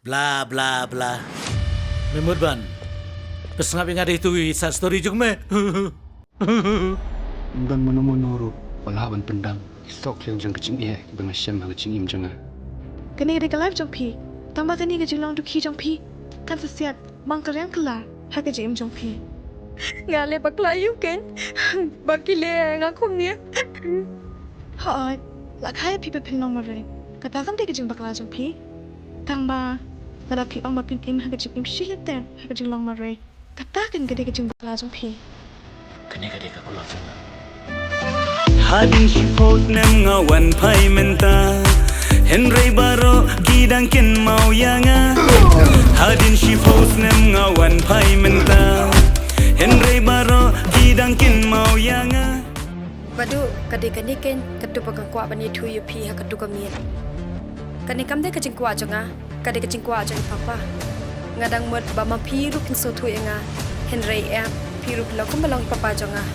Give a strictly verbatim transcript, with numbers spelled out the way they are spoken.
Bla bla bla. Me mut ban pynsngap ïa nga da itu i side story jong me. Ym don mano mano ruh ba lah ban pyndam ïa ki soh ki lieng jong ka jingeh kiba nga shem ha ka jingim jong nga. Kane ka dei ka life jong phi, tangba kane ka jinglong dukhi jong phi kan sa siat ban kyrïang kylla ha ka jingim jong phi. Nga leh bakla ïa u Ken ba ki leh ïa nga kumne. Hooid, la kha ïa phi ba phin long marwei, kata kam dei ka jingbakla jong phi. Tangba lada phi ong ba phin im ha ka jingim shilynter ha ka jinglong marwei, kata kan ka dei ka jingbakla jong phi. Kane ka dei ka kulmar jong nga. Hadien shiphew snem nga wan phai mynta, hynrei baroh ki dang kynmaw ïa nga. Hadien shiphew snem nga wan phai mynta, hynrei baroh ki dang kynmaw ïa nga. Badu, ka dei kane keiñ katu ba nga kwah ban ïathuh ïa phi ha katu ka miet. Kane kam dei ka jingkwah jong nga, ka dei ka jingkwah jong i papa. Nga dang mut ba ma phi ruh phin sngewthuh ïa nga, hynrei em, phi ruh phi long kumba long i papa jong nga.